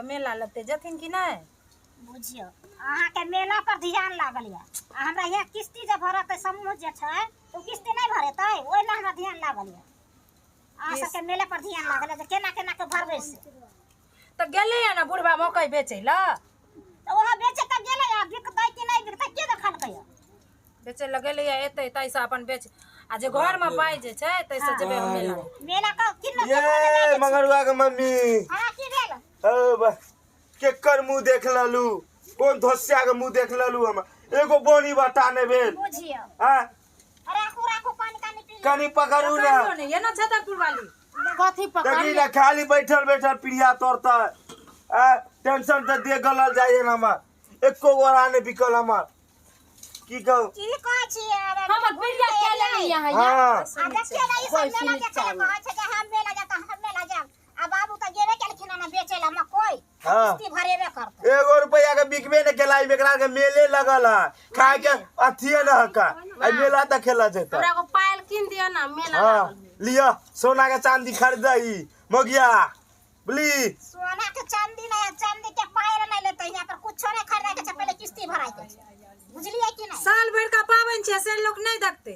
के मेला लगतै, जेथिन कि नहि? बुझियौ, अहाँके मेला पर ध्यान लागल यऽ आ हमरा यहाँ किस्ती जे भरतै, समूह जे छै ओ किस्ती नहि भरेतै, ओहि लए हमरा ध्यान लागल यऽ। अहाँ सबके मेले पर ध्यान लागल यऽ जे केना केना के भरबै से। तऽ गेलैया ने बुढ़बा मकइ बेचै लए। तऽ ओहो बेचे तऽ गेलै, आ बिकतै कि नहि बिकतै के देखलकै यऽ? बेचै लए गेलैया, एतै ताहिसँ अपन बेच आ जे घरमे पाइ जे छै ताहिसँ जेबै हम मेला। मेला के किन ये मगरुआ के मम्मी। हाँ, की भेल? ओ बा, केकर मुंह देख ललू, कोन धोसिया के मुंह देख ललू, हम एगो बोनी बटा ने भेल। बुझियौ। हाँ? राखू राखू, पानी तानी पी लिअ। कनी पकड़ू ना। पकड़ियौ ने, ये ना छतरपुर वाली। कथी पकड़? देखी ना, खाली बैठल बैठल प्रिया तोड़ता आ टेंशन तऽ दे गलल जाइए ना, हमर एको गोरा ने बिकल हमर। की कहू, की कहै छी? हमर बिरिया के लेली अहाँ? हाँ। आ देखियौ ने, ई सब मेला देखै लए कहै छै जे हम मेला जायब तऽ हम मेला जायब, आ बाबू तऽ गेबे केलखिन हन बेचै लए मकइ। हाँ। किस्ती भरेबे करतै। एगो रुपया के बिकबे ने केला, एकरा के मेले लगल है, खाए के अथिए न हका, आ मेला देखे ला जेता। हमरा एगो पायल कीन दिअ ना, मेला हाँ लागल है। लिअ, सोना के चांदी खरीदही मोगिया बुली। सोना के चांदी नहीं, चांदी के पायल नहीं लेते, यहाँ पर कुछो नहीं खरीदे के छै, पहले किस्ती भराय के छै, बुझलियै कि नहीं? साल भरि का पाबनि छै से लोक नहि देखतै।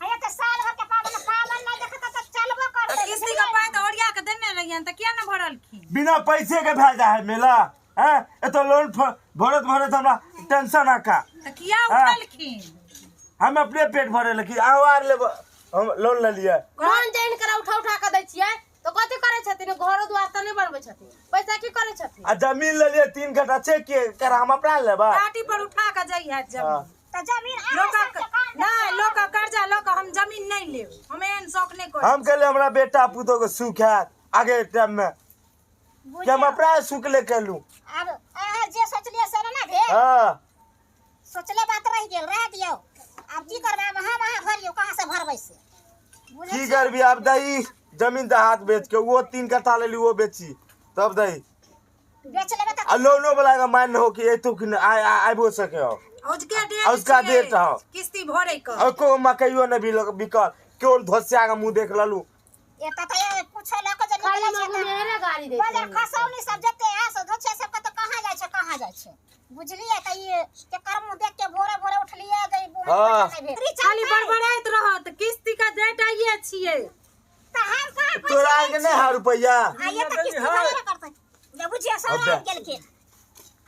हे तऽ साल भर के पाबनि पाबनि नहीं देखते तऽ चलबो करतै। किस्ती के पाइ तऽ ओरिया के देने रहियनि, तऽ किया ने भरलखिन? बिना पैसे के भए जाइ है मेला हैं, एतो लोन भरत भरत हमरा टेंशन आका। तऽ किया हाँ। उठलखिन? हम अपने पेट भरे लगी आउ आर लेब, हम लोन ले लिए। लोन जे हिनकरा उठा उठा के दै छियै तऽ कथी करै छथिन? घरो दुआर तऽ नहि बनबै छथिन, पैसा की करै छथिन? आ जमीन ले लिए 3 कट्ठा छै, के कर हम अपना लेबै? टाटी पर उठा के जाइ हैत जमीन। हाँ। तऽ जमीन अहाँ लोकक सबके काम नहि, लोकक कर्जा लऽ कऽ हम जमीन नहि लेब, हम एहन शौक नहि करब। हम कहले हमरा बेटा पुतोह के सुख हैत आगे टाइम में, कि हम अपना सुख ले केलू। आब अहाँ जे सोचलियै से ने भेल। हाँ। सोचले बात रहि गेल, रह दियौ। आब की करबै? आब हम अहाँ भरियौ, कहाँ से भरबै से बुझै की छियै? करबी आब? दही जमीन तऽ हाथ बेच के वो 3 कट्ठा लेली, वो बेची तब दही। बेच लेबै तऽ आ लोनो वाला के मान हो कि एतो कि नहि, आइ आइ आबियो सके हो। औजके डेट आ उसका छियै, डेट हौ। किस्ती भरै के। और को मकइयो नहि बिकल, केवल धोसिया के मुंह देख ललू। एतऽ तऽ ये कुछो लऽ कऽ जे खाली निकलै छै तऽ मगुमेरे गाड़ी दै बजार छै। खसौनी सब जते है से धोछे सबके तऽ कहाँ जाइ छै, कहाँ जाइ छै, बुझलियै? तऽ ई केकर मुँह देख के भोरे भोरे उठलियै जे ई बोनी हाँ। बचा नहि भेल। खाली बड़बड़ाइत रहत, किस्ती के डेट आइए छियै। तऽ हम कहाँ पैसा तोरा लै आरके नहि है रुपैआ? आ ये तऽ किस्ती भरेबे करतै। जे बुझियौ सब अबे। आबि गेलखिन।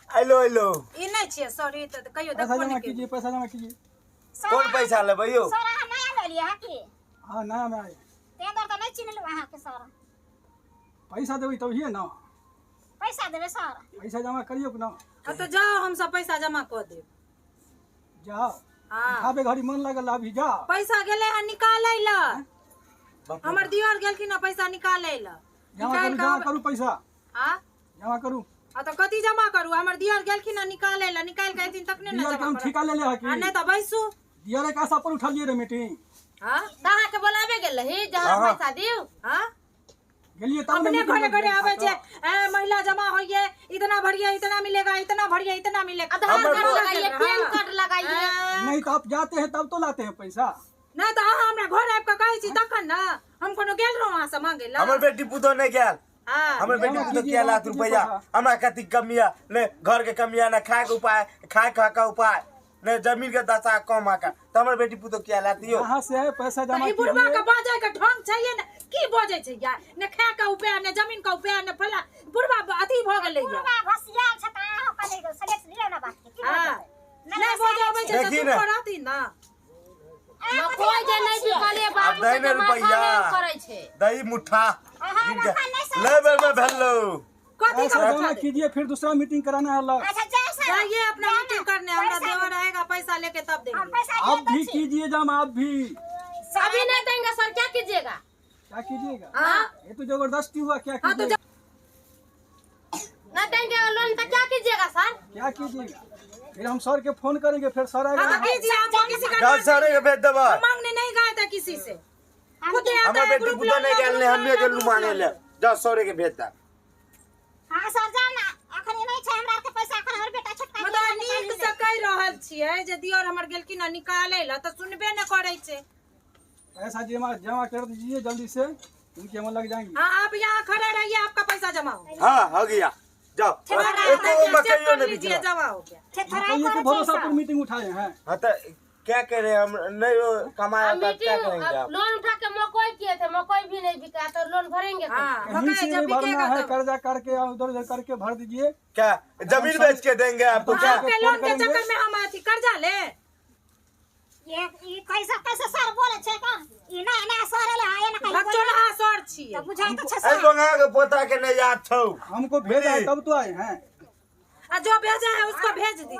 अयलो अयलो। ई नहि छियै सॉरी, तऽ कहियो पैसा देखबो जमा नहि कीजिए, केलियै। पैसा जमा कीजिए। सर, कोन पैसा लेबै यौ? सर, अहाँ नया लेलियै हँ की? हाँ, नया में आए। तें दुआरे तऽ नहि चिन्हलहुँ अहाँके सर। पैसा देबै तभिए ना। पैसा देबै सर? पैसा जमा करियौ कि ना? हँ तऽ जाउ, हमसब पैसा जमा कऽ देब। जाओ। हाँ। उठाबे घड़ी मन लागल, अभी जाओ। पैसा गेलै हँ निकालै लए, हमर दियर गेलखिन हँ पैसा निकालै लए। जमा निकालि करू, कऽ जमा करू पैसा। हाँ? जमा करू। आ तऽ कथी जमा करू? हमर दियर गेलखिन हँ निकालै लए, निकालि कऽ एथिन तखने ने दियर के जमा हम करब। ठेका ले ले है आ की? नहि तऽ बैसू। दियर के आशा पर उठलिए रे मीटिंग। हाँ? तऽ अहाँके बोलाबे गेल रही जे हमरा हाँ। पैसा दियौ? हाँ? गेलिए तब ने अपने मीटिंग घरे में घरे आबै छै, बैठा ए महिला जमा होइए, इतना भरिए इतना मिलेगा, इतना भरिए इतना मिलेगा। आधार हमर कार्ड लगाइए, पैन कार्ड लगाइए। कऽ। नहीं तो आप जाते हैं तब तो लाते हैं पैसा। नहि तऽ अहाँ हमरा घर आबि कऽ कहै छी तखन ने, हम कोनो गेल रहौं अहाँ से मांगे लए? हमर बेटी पुतोह नहि गेल। हाँ। हमर बेटी जमा पुतोह कीजिए, किया जमा लात कीजिए रुपैआ? पैसा। हमरा कथी कमी है? ने घर के कमी है, ने खाए के उपाय, खाए खा के उपाय ने, जमीन के दशा कम है, तऽ हमर बेटी पुतोह किया लात यौ? यहाँ से है पैसा तऽ जमा ई बुढ़बा के कीजिए। बाजै के ढंग छैहे ने, की बजै छै यार, ने खाए के उपाय, ने जमीन के उपाय, ने फला, बुढ़बा अथी भऽ गेलै यार। बुढ़बा भसियाल छै तऽ अहाँ कनि सलेक्ट लियौ ने बात के की भऽ हाँ। जेतै? नहि बजै अबै छै तऽ देखी चुप ने। रहथिन ने। मकई जे नहि बिकले बाबू आब दै के ने तऽ माथा रुपैआ। नहि करै छै। दही मुठ्ठा अहाँ एखन नहि समझ ले बेर में भेलो। कथी पैसा का जमा मुठ्ठा दे? कीजिए, फिर दूसरा मीटिंग कराना है अलग। अच्छा जाओ सर, जाइए अपना जाना। मीटिंग करने, हमरा पैसा देवर आएगा पैसा लेके तब हम देंगे। पैसा आप दे दै भी छी। कीजिए जमा, आप भी। अभी नहीं देंगे सर, क्या कीजिएगा? क्या कीजिएगा? हाँ। ये तो जबरदस्ती हुआ, क्या हाँ तो कीजिएगा? ना देंगे लोन तो क्या कीजिएगा सर? क्या कीजिएगा? फिर हम सर के फोन करेंगे, फिर सर हाँ आएगा। तो कीजिए, हमको किसी का जाओ डर सर नहीं के है। भेज देबा। हम मांगने नहीं गए थे किसी से, खुद आता हमर है बेटी ग्रुप पुतोह लोन नहि लो, गेल, ग्रुप ने लोन हमे लो, गेलू ग्रुप मांगे लोन ले, लो। जाओ सौरे के भेज दा। हाँ सर, जाउ ने, अखन नहि छै हमरा आरके पैसा, अखन हमर बेटा छोटका मतलब गेल हन नीक निकालै से कहि रहल छियै जे दियर हमर गेलखिन हँ निकालै लए, तऽ सुनबे नहि करै छै। पैसा जमा जमा कर दीजिए जल्दी से। उनके हम लग जाएंगे। हाँ आप यहाँ खड़े रहिए, आपका पैसा जमा हो। हाँ हो गया, जाओ। एको मकइयो नहीं लीजिए, जमा हो गया। मकइये के भरोसा पर मीटिंग उठाए हैं। हाँ तो क्या कह रहे हैं, हम नहीं कमाया तो क्या करेंगे आप? लोन उठा के मकई किए थे, मकई भी नहीं बिका तो लोन भरेंगे। कहीं से नहीं भरना है, कर्जा करके उधर उधर करके भर दीजिए। क्या जमीन बेच के देंगे आपको? क्या आपके लोन के चक्कर में हम अथी कर्जा ले? ये कैसा कैसा सर बोले छे का ई ना ना सर ले आए ना कहीं बच्चों सर छी तो बुझाई तो छे। ए बंगा के पोता के नहीं याद छौ, हमको भेजा है तब तो आए हैं। आ जो भेजा है उसको भेज दीजिए।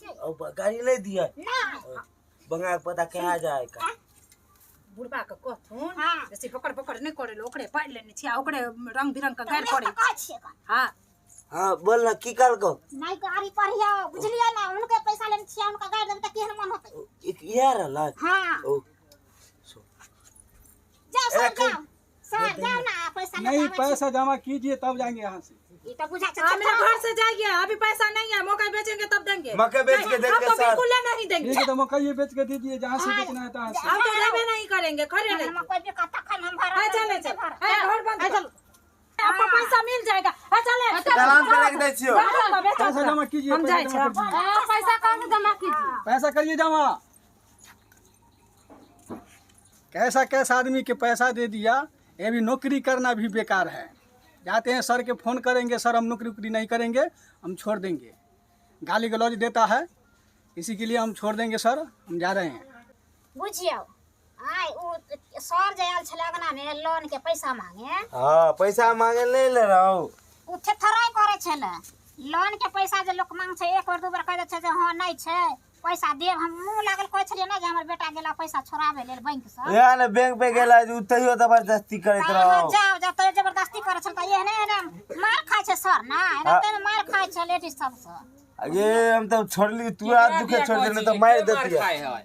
अब गाड़ी नहीं दिया ना बंगा के पोता कहाँ जाएगा? बुढ़बा के कहथुन जैसे पकड़ पकड़ नहीं करे, ओकरे पाड़ लेने छी आ ओकरे रंग बिरंग के गाड़ करे। हां हां बोल ना की कर को नहीं गाड़ी पर हियो बुझलिए ना, उनके पैसा लेने छी उनका गाड़ी देब त केहन मन होतै? एक यार रहला। हां ओ जाओ सर, जाओ सर, जाओ ना, पैसा नहीं, पैसा जमा कीजिए तब जाएंगे यहाँ से। ये तो बुझा छे मेरे घर से जाइए, अभी पैसा नहीं है, मकई बेचेंगे तब देंगे। मकई बेच के देंगे सर, बिल्कुल नहीं देंगे। ठीक है तो मकई बेच के दीजिए, जहाँ से बेचना है तहाँ से। हम तो देबे नहीं करेंगे, खड़े रहिए। मकई बेच तखन हम भरब। चले चल, घर बंद चल, आपको पैसा मिल जाएगा। चले दलान पे रख दे छियो। पैसा जमा कीजिए, हम जाए छे। पैसा कहाँ से जमा कीजिए? पैसा करिए जमा। कैसा कैसा आदमी के पैसा दे दिया, ये भी नौकरी करना भी बेकार है। जाते हैं सर के फोन करेंगे, सर हम नौकरी उकरी नहीं करेंगे, हम छोड़ देंगे। गाली गलौज देता है, इसी के लिए हम छोड़ देंगे सर, हम जा रहे हैं। बुझियो आय उ सर जे आयल छले अंगना में लोन के पैसा मांगे। हां पैसा मांगे नहीं ले रहा हूं, उ थेथराय करे छले। लोन के पैसा जे लोक मांग छै, एक बार दू बार कह दै छै जे हां नहीं छै पैसा देब। हम मुंह लागल कहै छलियै ना जे हमर बेटा गेला पैसा छोड़ाबे लेल बैंक से। या ने बैंक पे गेला उ तैयो जबरदस्ती करैत रहो। जाओ जाओ तो जबरदस्ती करे छल त एहने एहने मार खाय छै सर ना, एहने ते मार खाय छै लेडीज सब से। अगे हम त छोड़ली, तू आ दुखे छोड़ देने त मार देती है।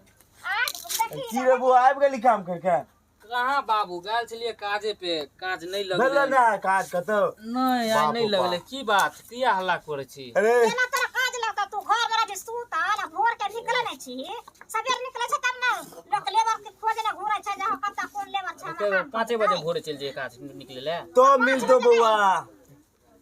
की रे बु आबि गेली काम करके? कहाँ बाबू गेल छलियै काजे पे, काज नहीं लगलै। भेलै ना काज कतौ? नहीं आइ नहीं लगलै। की बात, किया हल्ला करै छी? अरे केना तोरा काज लगतौ? तू घर में रह सुतल आ भोर के निकले नै छी, सबेर निकले छै तब ना लोक लेबर के खोज ले घुरै छै जे कतऽ कोन लेबर छै। हमरा 5 बजे भोरे चलि जइयै काज निकले ले तो मिलतो बौआ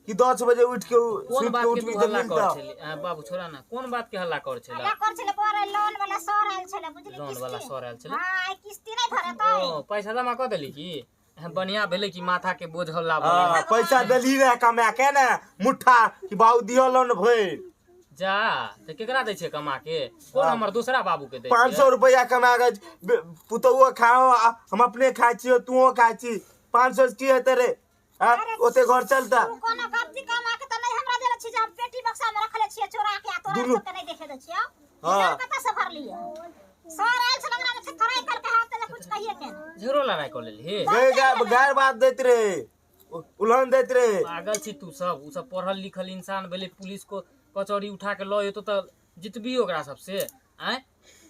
कि 10 बजे उठ के कोन बात के तू हल्ला कर छली? बाबू छोड़ा ना, कोन बात के हल्ला कर छला? हल्ला कर छले बड़ लोन वाला सर आयल छले, बुझली? लोन वाला सर आयल छले। हां किस्ती नहीं भरतै। ओ पैसा जमा क देली की? बढ़िया भेलै कि माथा के बोझ हल्ला भऽ गेल। पैसा देली रे कमा के ने मुठ्ठा कि बाबू दियो लोन भरि जा। त केकरा दै छै कमा के? कोन हमर दूसरा बाबू के दै छै? 500 रुपया कमा के पुतौओ खाओ, हम अपने खाइ छियो, तूहो खाइ छी। 500 की हेतै रे? ओते घर चलता। तू कोनो गलती कमा के त नहीं हमरा देले छी जे हम पेटी बक्सा में रखले छियै चोरा के, आ तोरा सब के नहीं देखे दै छियौ। हां कत से भरलियै? सर आयल छल अंगना में थराई करके हाथ ते कुछ कहिए के झगड़ो लड़ाई क लेली। गे गार बात दैत रे, उलहन दैत रे। पागल छी तू सब। उ सब पढ़ल लिखल इंसान भेलै, पुलिस को कचौड़ी उठा के ल एतो त जितबी ओकरा सब से। आय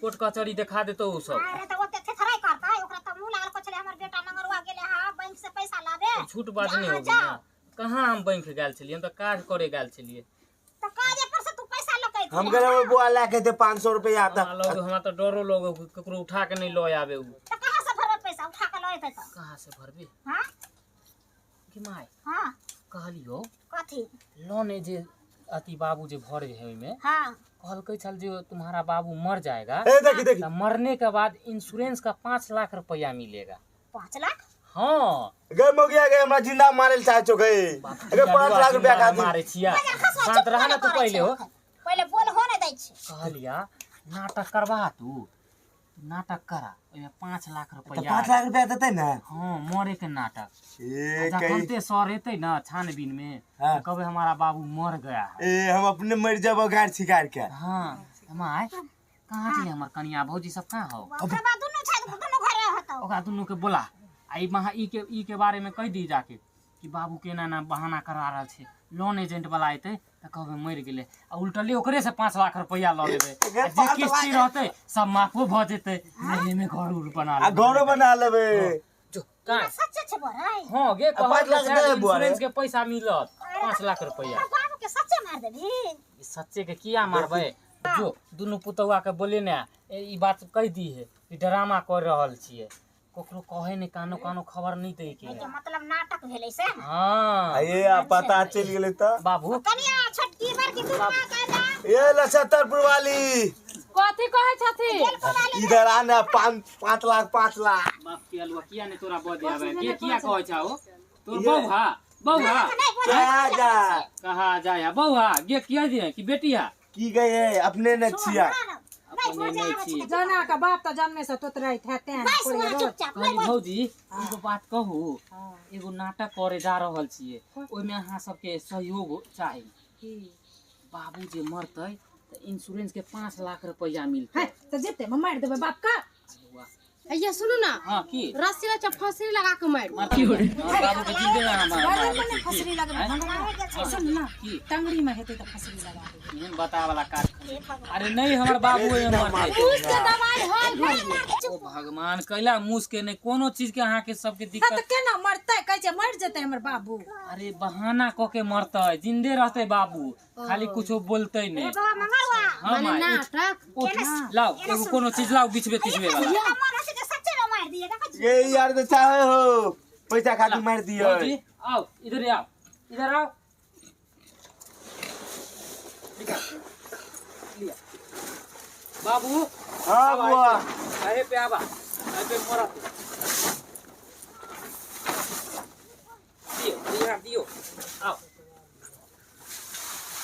कोर्ट कचौड़ी देखा देतो उ सब। अरे त ओते थेथराई करतै ओकरा त मुंह लागल छले हमर बेटा नंगरुआ गेले हां बैंक से पैसा लाबे। झूठ बात नहीं होगी ना। कहां हम बैंक गेल छलियै? हम त काज करे गेल छलियै। त काजे पर से तू पैसा लकै? हम गेल बुआ ला के दे 500 रुपया आता। हमरा त डरो लोग केकरो उठा के नहीं ल आबे उ। त कहां से भरबे पैसा? उठा के ल एतै त कहां से भरबे? हां कि my हां कहलियो कथी लोन जे अति बाबू जे भरे है ओइमे। हां कहलकै छल जे तुम्हारा बाबू मर जाएगा। ए देखी देखी, मरने के बाद इंश्योरेंस का 5 लाख रुपया मिलेगा। 5 लाख? हाँ गए मगिया गए, हमरा जिंदा मारे चाहे छो गए। अरे 5 लाख रुपया खातिर मारे छिया। शांत रहा ना तू पहले हो, पहले बोल हो नै दै छी। कहलिया नाटक करबा, तू नाटक करा, ओइमे 5 लाख रुपया। 5 लाख रुपया देतै ना? हां मरे के नाटक। ए जखन ते सर एतै ना छानबीन में त कहबै हमारा बाबू मर गया है। ए हम अपने मर जाबो गार छिकार के। हां my कहां छै हमर कनिया भौजी सब कहां हो? ओकरा दुनू छै, दुनू घरे होतौ। ओकरा दुनू के बोला आ ई महा ई के बारे में कह दी जाके कि बाबू के एना एना बहाना करवा रहल छै, लोन एजेंट वाला एतै त कहबै मरि गेलै, आ उल्टले ओकरे से 5 लाख रुपया ल लेबै। जे किस्ती रहतै सब माफो भ जेतै, एमे घर उर बना लेबै, आ घरो बना लेबै। जो का सच्चे छै बोराई? हां गे कहत इंश्योरेंस के पैसा मिलत 5 लाख रुपया। बाबू के सच्चे मार देबी? सच्चे के किया मारबै? जो दुनू पुतौआ के बोले ने ई बात कह दी है कि ड्रामा कर रहल छियै। ककरो कहे नहि, कानो कानो खबर नहि दै के। एहिके मतलब नाटक भेलै से। हाँ। ये आ पता चलि गेलै तऽ। बाबू कनिया छोटकी बड़की दुनू के जा। ये लछतरपुर वाली कथी कहै छथिन? इधर आ ना, 5 लाख 5 लाख। बाप के अलुआ किया नहीं तोरा बजे आवे? के किया कहै छा ओ? तोर बौहा बौहा जा जा कहा जाय बौहा गे किया दिए कि बेटी हा की गए है अपने न छिया। अपने नहीं छी। जना के बाप तऽ जन्मे से तोतराइत है तें नहीं सुना, चुपचाप। कहली भौजी एगो बात कहू, एगो नाटक करे जा रहल छियै, ओहिमे अहाँ सबके सहयोग चाही। बाबू जे मरतै तऽ इंश्योरेंस के 5 लाख रुपया मिलतै। तऽ जेतै मारि देबै बाप का। ये सुनू ना। हाँ की रस्सी लगा फांसी लगा के मार। बाबू के जीते ना मार फांसी लगा सुन ना, टंगड़ी में हेतै त फांसी लगा देबै। एहन बता वाला काज। अरे नहीं हमर बाबू एहन मरतै। मूस के दवाई है घर में। ओ भगवान कैला मूस के नहीं कोनो चीज के अहाँ के सबके दिक्कत। त केना मरतै? कहै छै मर जेतै हमर बाबू। अरे बहाना क के मरतै, जिंदे रहतै बाबू, खाली कुछो बोलतै नहीं। हां माने नाटक लाओ एगो कोनो चीज लाओ बिचबे तिचबे वाला। ये यार तो चाहे हो पैसा खातिर मार दिए। जी आओ इधर आओ, इधर आओ। लिया बाबू। हां बुआ अरे पे आबा, अरे पे मोरा दियो दियो दियो आओ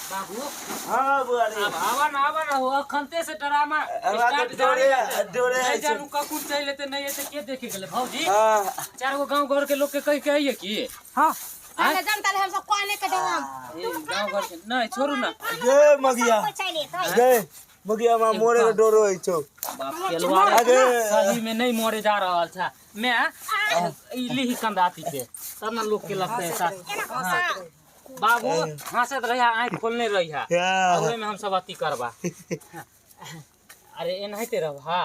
बाबू। हां बुआ रे आवा ना, आवा ना हो अखनते से ड्रामा स्टार्ट डोरे डोरे नहीं जानू ककुन चल लेते नहीं एते के देखे गेले भौजी। हां चार गो गांव घर के लोग के कह के आइए की। हां अरे जनता ले हम सब कोने के डराम गांव घर के नहीं छोड़ू ना। गे मगिया गे मगिया मा मोरे के डोरो होई छौ। बाप के लुआ सही में नहीं मोरे जा रहल छा। मैं ई लिही कंधाती के तब ना लोग के लगते है। बाबू हंसत रहिया, आँख खोलने रहिया, ओहे में हम सब अथी करबा। अरे एनाहिते रहबा।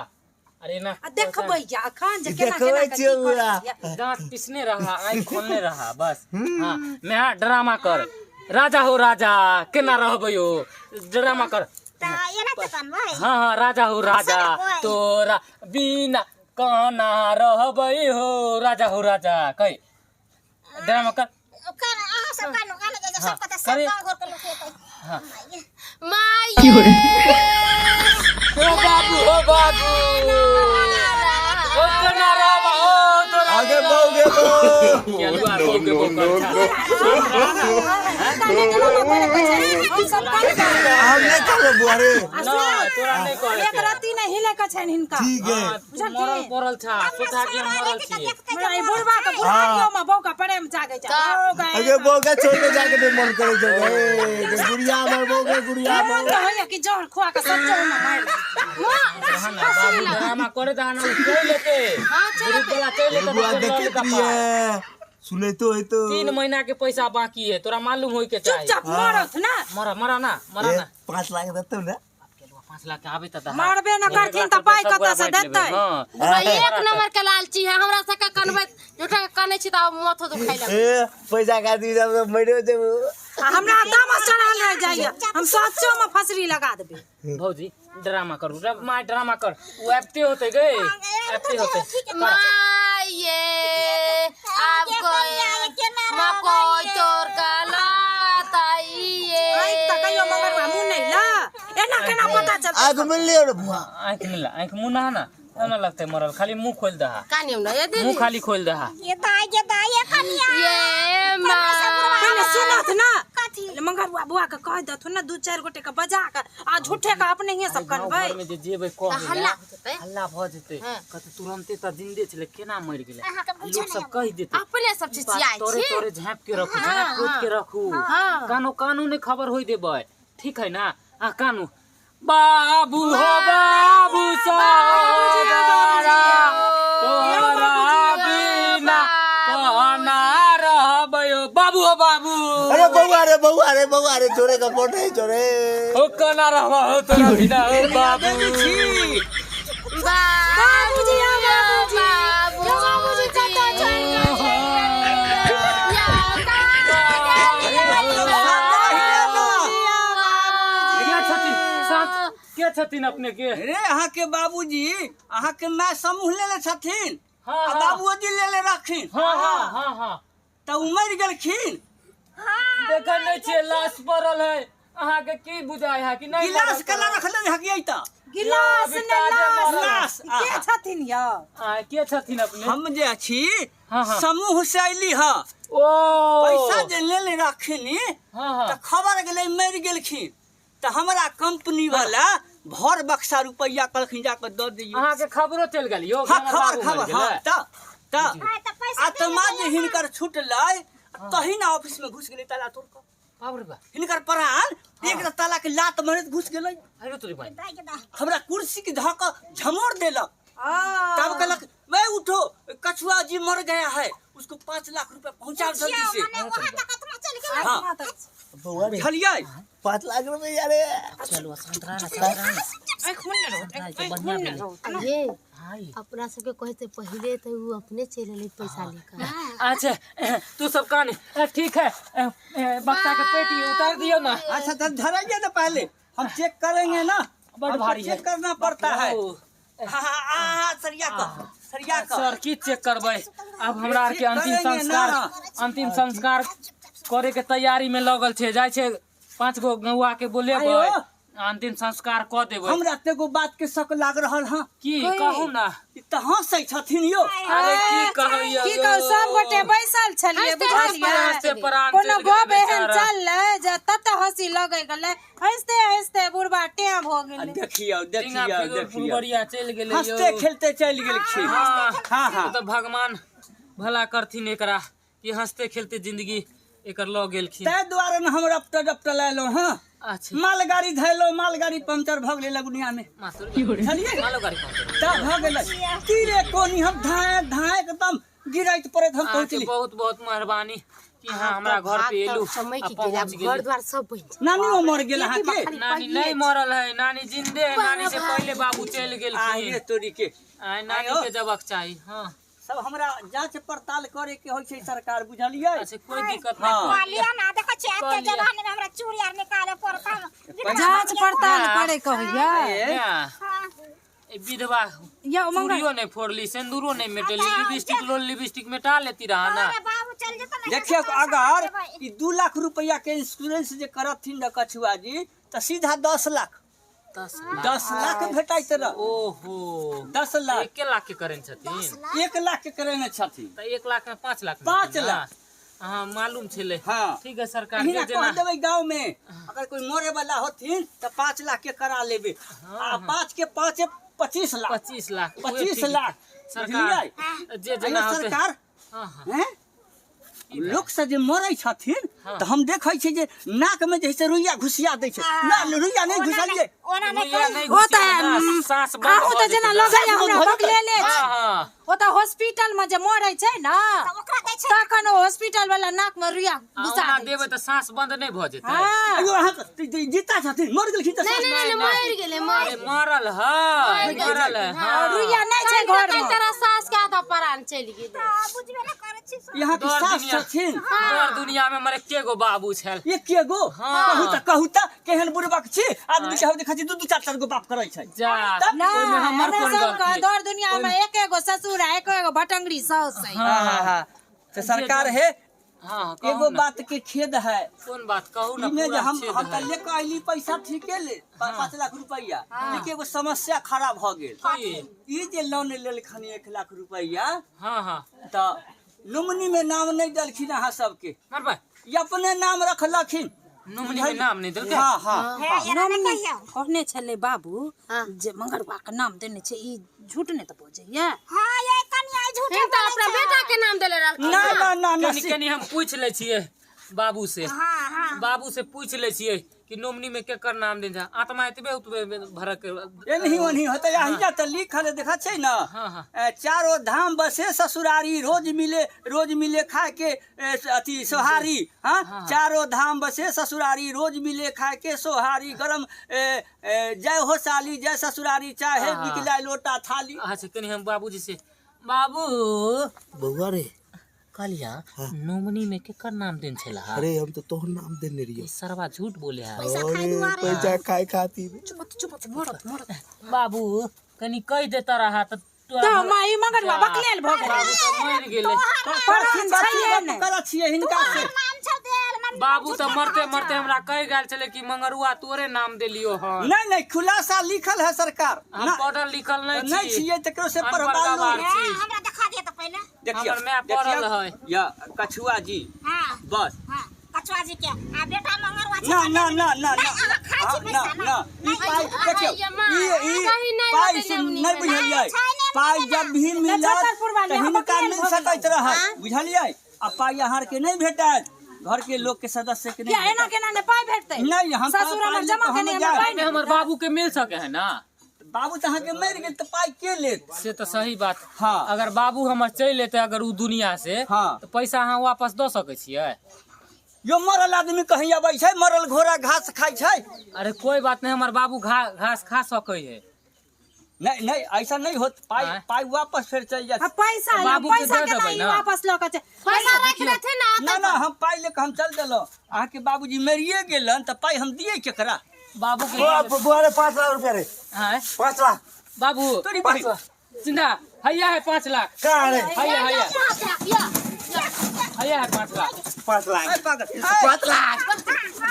अरे एना देखबै अखन जे केना केना देखबै। दांत पिसने रहा, आँख खोलने रहा बस। हाँ मैं ड्रामा कर, राजा हो राजा केना रहबै हो, ड्रामा कर। हाँ हाँ राजा हो राजा तोरा बिना काना रहबै हो, राजा हो राजा कह ड्रामा कर। ओ बाबू ओ बाबू ओ केना रहबा हो तोरा आगे बहु गे बहु। नो नो नो हम नहीं करबो बुआ रे। ना तोरा नहीं करे एक राती नहीं हिले के छनि हिनका। ठीक है मरल पड़ल छा सोचा के मरल छी। ई बुढ़वा के बुढ़ारियो में बहू के प्रेम जागे छै। अगे बहू के छोड़ के जाके नहीं मन करे छै। ए गुड़िया हमर बहू के गुड़िया मन त होइया कि जहर खुआ के सच्चो में मार। बाबू ड्रामा करे त ना चल लेते। हां चल चल लेते बुआ देखत रहिए सुने तो है तो 3 महीना के पैसा बाकी है तोरा मालूम होई के चाही। चुपचाप मरत ना, मरा मरा ना, मरा ना। 5 लाख देतौ ना? 5 लाख के आबे त मारबे ना करथिन त पाई कत से देतै? हां एक नंबर के लालची है, हमरा सबके कनबै झूठा के कनै छी त माथो दुखाइ लगै। ए पैसा खातिर जब मरियो जेबो। हमरा तामस चढ़ल रह जाइए, हम सच्चो में फसरी लगा देबै। भौजी ड्रामा करू, माय ड्रामा कर, उ आबते होते गए, आबते होते। माये आप कोई मकोई तोर कला ताइए। आँख त कहियो मगर मुँह नहीं ला, एना केना पता चलतै? आँख मिल लियो रे बुआ, आँख मिला, आँख मुँह ना ना एना लगतै मरल, खाली मुँह खोल दहा। कानियो ना ये दीदी मुँह खाली खोल दहा। ये दाई ये दाई ये कनिया ये मां पहिले सुनत ना मंगरुआ बुआ के कह दथुन ना, 2-4 गोटे के बजा के आ झूठे के अपने ही सब करबै। घर में जे जेबै कह हल्ला हो जेतै, हल्ला भ जेतै। कहतै तुरंते त जिंदे छलै केना मरि गेलै, लोग सब कह देतै। अपने सब चिचियाइ छी। तोरे तोरे झाँप के रखू, झाँप खोद के रखू, कानो कानो नहीं खबर होई देबै, ठीक है ना? आ कानू बाबू हो बाबू सदारा तोरा बिना कहना रहबै हो बाबू हो बाबू। अरे बउआ रे बउआ रे बउआ रे छोरे का फोटो है छोरे। हो कहना रहबा हो तोरा बिना हो बाबू। बाबूजी बाबूजी बाबूजी कत चल के छथिन अपने के? अरे अहाँ के बाबूजी, अहाँ के my समूह लेले छथिन। हाँ, आ हाँ। बाबूजी लेले रहखिन। हाँ हाँ हाँ हाँ। तऽ ओ मरि गेलखिन। देखै नहि छियै लाश पड़ल है, अहाँके की बुझाय है कि नहीं? गिलास मरल केना पड़ल? रखले रहकियै तऽ? गिलास अभी ने ताजे लाश। मरल है। लाश। के आहा। छथिन यौ? आ, के छथिन अपने? हम जे छी हाँ, हाँ। समूह से अयली हँ। ओ पैसा जे लेले रहखिन हाँ हाँ तऽ खबर गेलै मरि गेलखिन, तऽ हमरा कंपनी वाला भर बक्सा रुपैआ कहलखिन जाकऽ दऽ दियौ। अहाँके खबरो चलि गेल यौ? हाँ, हमर खबर बाबू मरि खबर गेलै। हाँ, तऽ तऽ हाँ, तऽ पैसा आत्मा देने जे हिनकर छुटलै तही ने ऑफिस में घुस गेलै ताला तोड़ कऽ। बाप रे बाप। हिनकर प्राण एक तऽ ताला के लात मारैत घुस गेलै। अरे तोरी बहिन। दाइ के दाइ। हमरा कुर्सी के धऽ कऽ झमोड़ देलक। तब कहलक मैं उठो, कछुआ जी मर गया है, उसको 5 लाख रुपया पहुंचाओ जल्दी से। मने वहाँ तक आत्मा चलि गेलै। हाँ। बौआ रे, बुझलियै? 5 लाख रुपया रे। चलू संतरा ना, संतरा ना। बढ़िया भेलै। ये हाँ। अपना सबके कहते पहिले तऽ उ अपने चलि एलै पैसा लेकर। अच्छा, तू सब कान, ठीक है, बक्सा के पेटी उतार दियो ना। अच्छा तो धराइए ना, पहले हम चेक करेंगे ना। बड़ हमको भारी है। चेक करना पड़ता है। ओ, हाँ हाँ हाँ, सरिया का सरिया का। सर की चेक करबै? आब हमरा आरके चेक अंतिम करेंगे संस्कार ना। अंतिम संस्कार करे के तैयारी में लगल छै, जाइ छै 5 गो गौआ के बोलेबै, आयो। अंतिम संस्कार कऽ देबै। हमरा तऽ एगो बात के शक लाग रहल हँ। की कहू ना? ई तऽ हँसै छथिन यौ। अरे की कहैया की कहू, सब गोटे बैसल छलियै बुझलियै, हँसते प्राण कोनो चलि गेलै गप एहन बेचारा। चललै जे तत हँसी लगै गेलै, हँसते हँसते बुढ़बा टेम हो आ गेलै। देखियौ टींगा देखियौ फिगर देखियौ, फुलबरिया चलि गेलै यौ। हँसते खेलते चलि गेलखिन। हाँ। हाँ हाँ। ओ तऽ भगवान भला करथिन एकरा कि हंसते खेलते जिंदगी एकर लऽ गेलखिन। ताहि दुआरे ने हम रपट रपट एलहुँ हँ। अच्छा। मालगाड़ी धैलहुँ, मालगाड़ी पंचर भऽ गेलै लगुनिया में। मासुर बुझलियै? मालो गाड़ी पहुँचल तब भऽ गेलै तीरे कोनी, हम धाए धाए एकदम गिरैत पड़ैत हम अहाँके पहुँचली। बहुत बहुत मेहरबानी कि अहाँ हमरा घर पे एलू समय आ की गेल, पहुँच आब घर गेली। द्वार सब बनि जायत। नानियो मर गेल अहाँके? नानी नहीं मरल है, नानी जिंदे है। नानी से पहले बाबू चलि आहिरे गेलखिन। तोरी के। आय नानी आयो। के जबक चाही। हाँ सब हमरा जांच पड़ताल करे के होइ छै सरकार, बुझलियै? अच्छा कोई दिक्कत नहीं। हाँ। कहलियै ना, देखै छियै एते कहलियै। जवानी में हमरा चूड़ी आर निकाले पड़ता। जांच पड़ताल करे कहैया। ए, हाँ। ए विधवा यौ मंगल, चूड़ियो नहीं फोड़ली, सिंदूरो नहीं मेटेली, लिपस्टिक लो लिपस्टिक मेटा लेती रहा ना। अरे बाबू चल जेतै ना। देखियौ अगर ई 2 लाख रुपया के इंश्योरेंस जे करथिन न कछुआ जी, तऽ सीधा 10 लाख 10 लाख भेटैत रह। ओहो, 10 लाख। 1 लाख के करेन छथिन? 1 लाख के करेने छथिन। तऽ 1 लाख में 5 लाख 5 मिलतै ना? लाख। हाँ मालूम छलै। हाँ। ठीक है सरकार, एहिना जे कह जेना देबै गाँव में अगर कोई मरे वाला होथिन तऽ 5 लाख के करा लेबै, आ 5 के 5 25 लाख। 25 लाख। उहे 25 ठीक है। लाख। सरकार बुझलियै? जे जेना अइयो होतै। सरकार। हाँ हाँ। हैं? लोक से जे मरै छथिन हाँ। तऽ हम देखै छियै जे नाक में जे से रुइया घुसिया दै छै। ना रुइया नहि घुसलियै। ओना नहि रुइया नहि ओ तऽ घुसिया ना, साँस बंद अहूँ भऽ तऽ जेना जेतै ना। लगैया साँस बंद हमरा भऽ जेतै। बगलेले हाँ छी। हाँ। ओ तऽ हॉस्पिटल में जे मरै छै ने तऽ ओकरा दै छै। तखन ओ हॉस्पिटल वाला नाक में रुइया आ घुसा ओना दै देबै छै। तऽ साँस बंद नहि भऽ जेतै? हाँ। अयो अहाँ जीता छथिन, मर गेलखिन तऽ नहीं नहीं नहीं, मरि गेलै मरि अरे मरल है, मरल है। हाँ। रुइया नहि छै घर गेलै। में। तरह सास के आधा प्राण चलि गेलै। तऽ बुझबे नहि करै छी सब। यहाँ के दर सास दुनिया- छथिन। दर दुनिया में मरे के गो बाबू छल? एके गो। हाँ। कहू तऽ कहू तऽ केहन बुड़बक छी आदमी के, हम देखै छी 2 2 4 4 गो बाप करै छै। जा तब ना ओहिमे हमर हमरा कोन सबके गलती? दर दुनिया में एके गो ससुर आ एके गो भटंगरी साउस है। हाँ हाँ हाँ, तऽ सरकार है हाँ कहू एगो ना। बात के खेद है। कोन बात कहू ना? इमे जे पूरा हम छेद हम तऽ है। लेके अयली पैसा ठीके ले 5 लाख रुपैआ, लेकिन एगो समस्या खड़ा भऽ गेल। की? ई जे लोन लेलखिन 1 लाख रुपैआ, हाँ हाँ, तऽ नोमिनी में नाम नहि देलखिन अहाँ सबके। मरबै ई अपने नाम रखलखिन। नोमिनी में नाम नहीं देलकै? हाँ हाँ। हे एना नहि कहियौ। कहने छलै बाबू जे मंगरुआ के नाम देने छै, ई झूठ नहि तऽ बजैया? हाँ ये कनिया ई झूठे हम तऽ बोलै अपना छै। बेटा के नाम देले रहलखिन। ना ना ना ना, कनी कनी हम पूछ लै छियै बाबू से। हाँ हाँ। बाबू से पूछ लै छियै कि नोमिनी में केकर नाम देने छै। आत्मा एतबे उतबे भरक एनही ओनही होतै। अहिया तऽ लिखल है, देखा छै ना? हाँ हाँ। चारो धाम बसे ससुरारी, रोज मिले रोज मिले खाए के अथी सोहारी। हाँ, चारो धाम बसे ससुरारी, रोज मिले खाए के सोहारी, गरम ए, ए, जय हो साली जय ससुरारी, चाहे हाँ। बिक जाए लोटा थाली। अच्छा कनी हम बाबूजी से, बाबू बौआ रे, कहलिया नोमिनी में केकर नाम देन छला? अरे हम तो तोहर नाम देने रहियो। ई सरवा झूठ बोले है। अरे पैसा खाए खातिर। चुप चुप, मरत मरत। बाबू कनी कहि देता रहा तऽ तऽ माई मंगरुआ बकलेल भऽ गेलै। बाबू तऽ मरि गेलै। कथी कथी छैहे गप नहि। करै छियै हिनका से? नाम छौ देल मम्मी। बाबू तऽ मरते मरते हमरा कहि गेल छलै कि मंगरुआ तोरे नाम देलियो हन। नहीं नहीं, खुलासा लिखल है सरकार। हम ना- पढ़ल लिखल नहीं नहीं छी। छियै तकरो से अनपढ़ पढ़वा लू। गवार छी। हमरा देखा दिया तऽ पहिले। देखियौ हमर माय पढ़ल देखियौ, है। या कछुआ जी। हाँ। बस। हाँ, कछुआ जी के आ बेटा मंगरुआ छै। ना ना ना ना नहीं, ना। अहाँ खाइ छी हाँ, ना पैसा, ना। ई पाइ देखियौ, ई ई कहीं नहि पाइ होतै से नेमनी नहि में। बुझलियै। पाइ जब भी मिलत छतरपुर वाली तऽ हम हिनका बकलेल मिल भऽ सकैत रहै, बुझलियै? आ पाइ अहाँ के नहि भेटत, घर के लोग के सदस्य के किया नहीं एना भेटत। केना ने पाइ भेटतै? नहीं, हम ससुर पाइ हमर लेके जमा हम केने हमरा जायब। पाइ नहि, हमर बाबू के मिल सके है ना? बाबू तऽ अहाँके मरि गेल तऽ पाइ के लेत? से तऽ सही बात। हाँ। अगर बाबू हमर चलि एतै अगर उ दुनिया से, हाँ। तऽ पैसा अहाँ वापस दऽ सकै छियै? यो मरल आदमी कहीं अबै छै? मरल घोड़ा घास खाइ छै? अरे कोई बात नहीं, हमर बाबू घास खा सकै है। नहीं नहीं, ऐसा नहीं होत। पाइ आँय? पाइ वापस फेर चलि जायत। आ पैसा बाबू के पैसा दऽ केना देबै ई ना? वापस लऽ कऽ छै? पैसा राखि देथिन ना। ना ना, हम पाइ लेके हम चल देलहुँ। अहाँके बाबूजी मरिए गेलन तऽ पाइ हम दियै केकरा? बाबू के बुआ बुआ रे, 5 लाख रुपया रे। आँय? 5 लाख। बाबू तोरी बहिन। जिंदा हैया है 5 लाख। कहाँ रे? हैया हैया हैया है 5 लाख। 5 लाख। ऐ पागल। 5 लाख।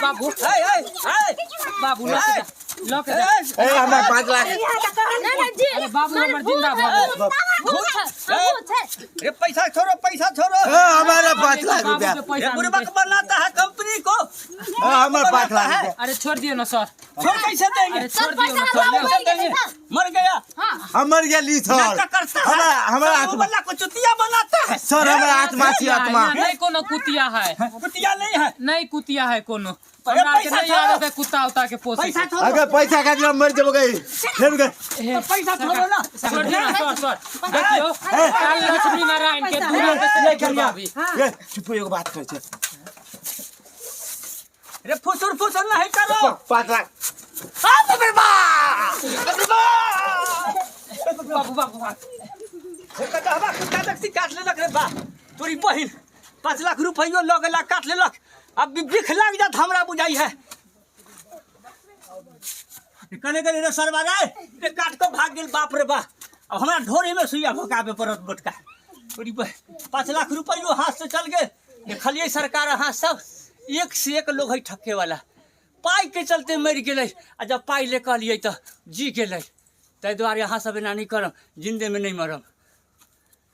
बाबू। ऐ ऐ ऐ। बाबू लऽ के जा, लऽ के जा। ऐ, ए, हमरा 5 लाख। नहीं नहीं जी। अरे बाबू हमर जिंदा भऽ गेल। भूत है, भूत है। रे पैसा छोड़ो, पैसा छोड़ो। ए, हमारा 5 लाख बाबू रुपया। के ये पैसा बुड़बक मिलतै। बनाता है कंपनी को। ए, हमर 5 लाख रुपया। अरे छोड़ दियौ ना सर। छोड़ कैसे देंगे? अरे छोड़ दियौ ना सर। कैसे देंगे? मर गया। हमर गेली सर। नाटक करता है। हमरा हमरा सब आत्मा वाला को चुतिया बनाता है। सर, हमरा आत्मा छी, आत्मा। नहीं कोनो कुतिया है। कुतिया नहीं है। नहीं कुतिया है कोनो। अरे हमरा के पैसा नहीं छोड़ो। आदत है कुत्ता उता के पोसे पैसा के। छोड़ो। अगर पैसा खातिर हम मर जेबै गई फेर गई। तो पैसा छोड़ो ना। छोड़ दियौ ना सर। सर देखियौ, काल लक्ष्मी नारायण के दूल्हा के ए, से कनिया। अभी। ए, चुप, एगो बात कहै छै। रे फुसुर फुसुर नहीं करो। 5 लाख। बाप रे बाप, बाप रे बाप। बाबू बाबू बाबू। हे कटहबा कुत्ता देखती काट लेलक रे बा। तोरी बहिन, 5 लाख रुपैयो लऽ गेला, काट लेलक। अब बिख लाग जात हमरा बुझाइ है। कने कने रे सरवा रे, रे काट के भाग गेल। बाप रे बा, अब हमरा ढोरे में सुइया भोकाबे पड़त मोटका। तोरी बहिन, 5 लाख रुपैयो हाथ से चल गेल। देखलियै सरकार, अहाँ सब एक से एक लोग है ठके वाला। पाइ के चलते मरि गेलै आ जब पाइ ले कहलियै तऽ जी गेलै। ताहि दुआरे अहाँ सब एना नहि करब, जिन्दे में नहि मरब।